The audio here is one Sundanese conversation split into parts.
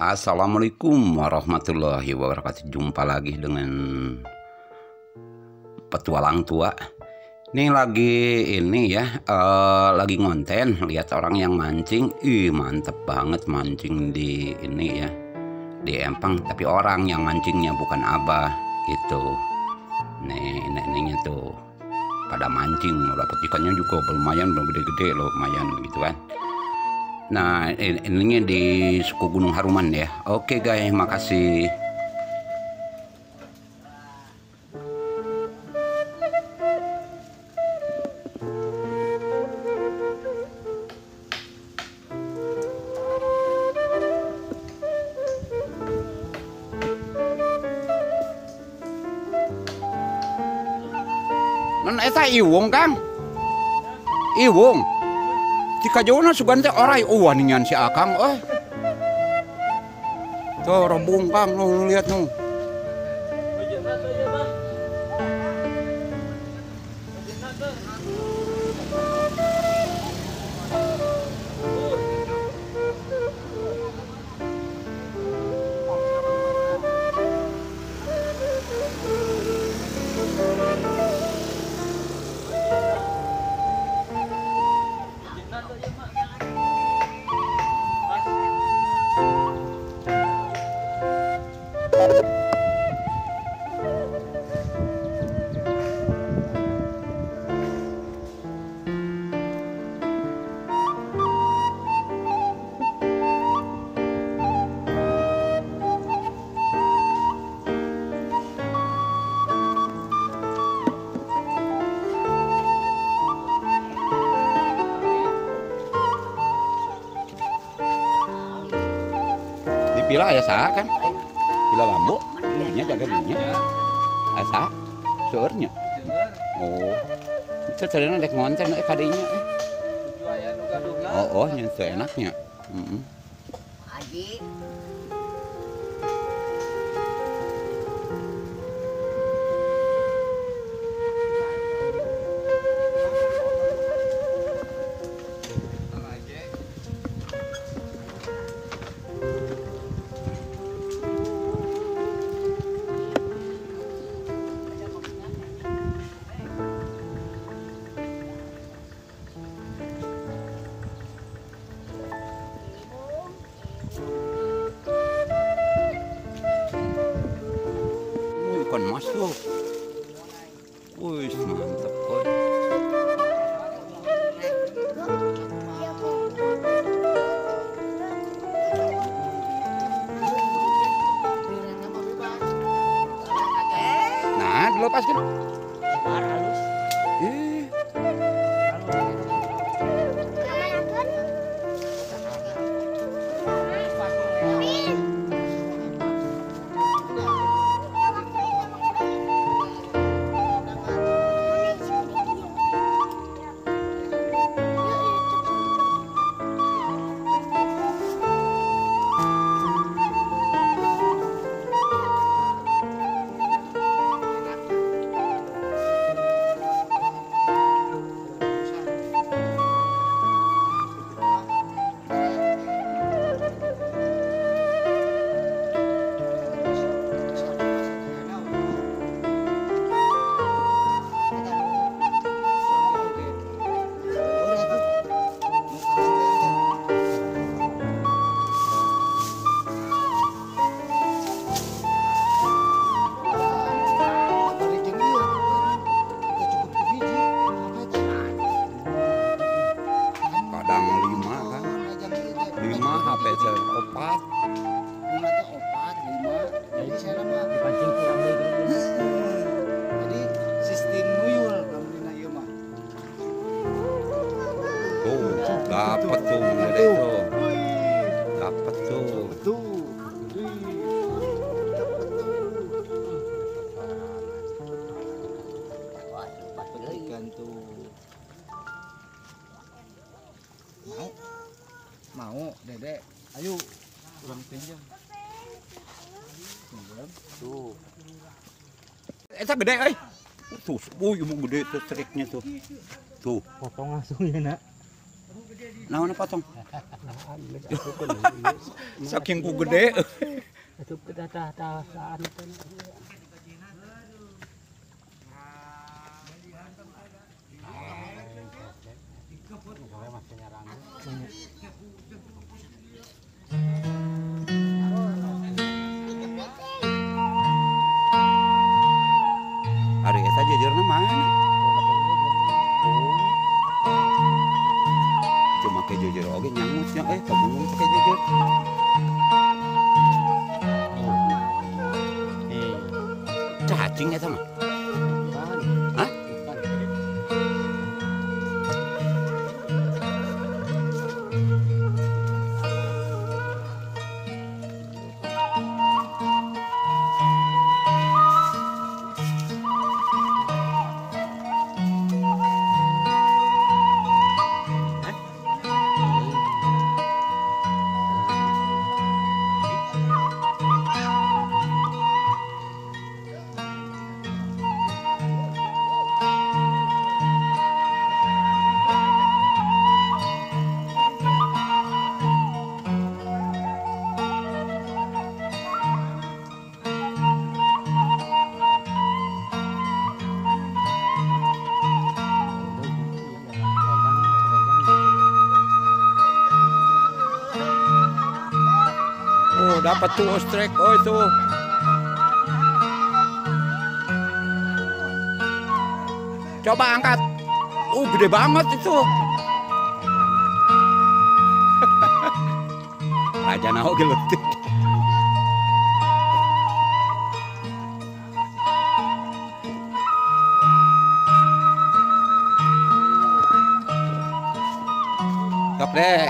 Assalamualaikum warahmatullahi wabarakatuh. Jumpa lagi dengan petualang tua. Ini lagi ini ya, lagi ngonten lihat orang yang mancing. Ih, mantep banget mancing di ini ya, di empang. Tapi orang yang mancingnya bukan abah gitu. Nih ininya tuh pada mancing, dapat ikannya juga lumayan, gede-gede loh, lumayan gitu kan. Nah, ininya di suku Gunung Haruman ya. Oke guys, makasih. Non eta iwung Kang. Iwung. Jika jauhna sugan teh orai uwaningan si Akang euy. Tuh rombong Kang, nu lihat nu. Pila ya sah kan? Pila bambu, ininya jaga dinya. Asa, seurnya. Oh, itu tadi rek ngonten kadinya. Oh, oh, nya seenaknya. Heeh. Haji. Ikan mas tuh, wih mantep kok. Nah, dilepaskan. Ih. Opat, opat, lima. Jadi saya mah dipancing kurang deui. Jadi sistem nuyul lamun dina ieu mah. Tuh, dapat tuh gede tuh. Dapat tuh. Tuh. Dapat ikan tuh. Mau? Mau, Dede. Ayo, kurang pinjam. Tuh. Eta gede euy. Tuh, wuih gede tuh striknya tuh. Tuh. Potong langsung ya, Nak. Naon potong? Saking ku gede. Atuh tah tah saan teh. Ari eta jejerna mana? Cuma ke jejer oge nyangutnya kabungung ke jejer. Cacing eta mah. Hah? Oh, dapat tuh ostrek. Oh, itu. Coba angkat. Oh, gede banget itu. Raja nao gelutik. Stop deh.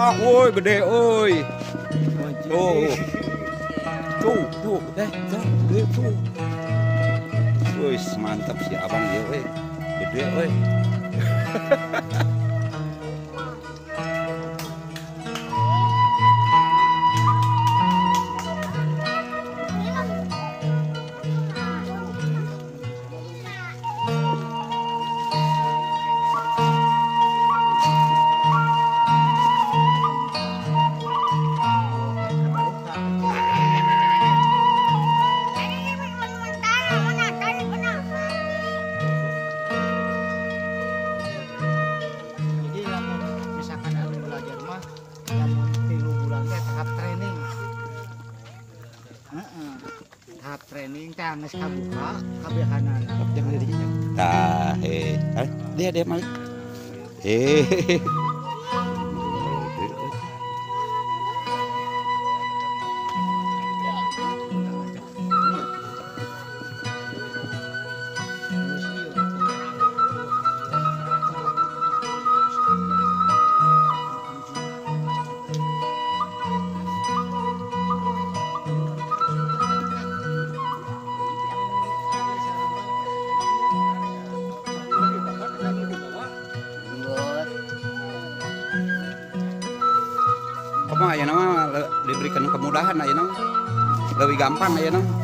Wah, woi gede euy. Tuh. Tuh, tuh, tuh, gede tuh. Wih, mantap si abang dia euy. Gede euy. Tahap training teh geus kabuka kabehanana. Jangan dirinya. Tah, dia dia malik. Eh. Ayeuna mah diberikan kemudahan ayeuna mah. Lebih gampang ayeuna mah.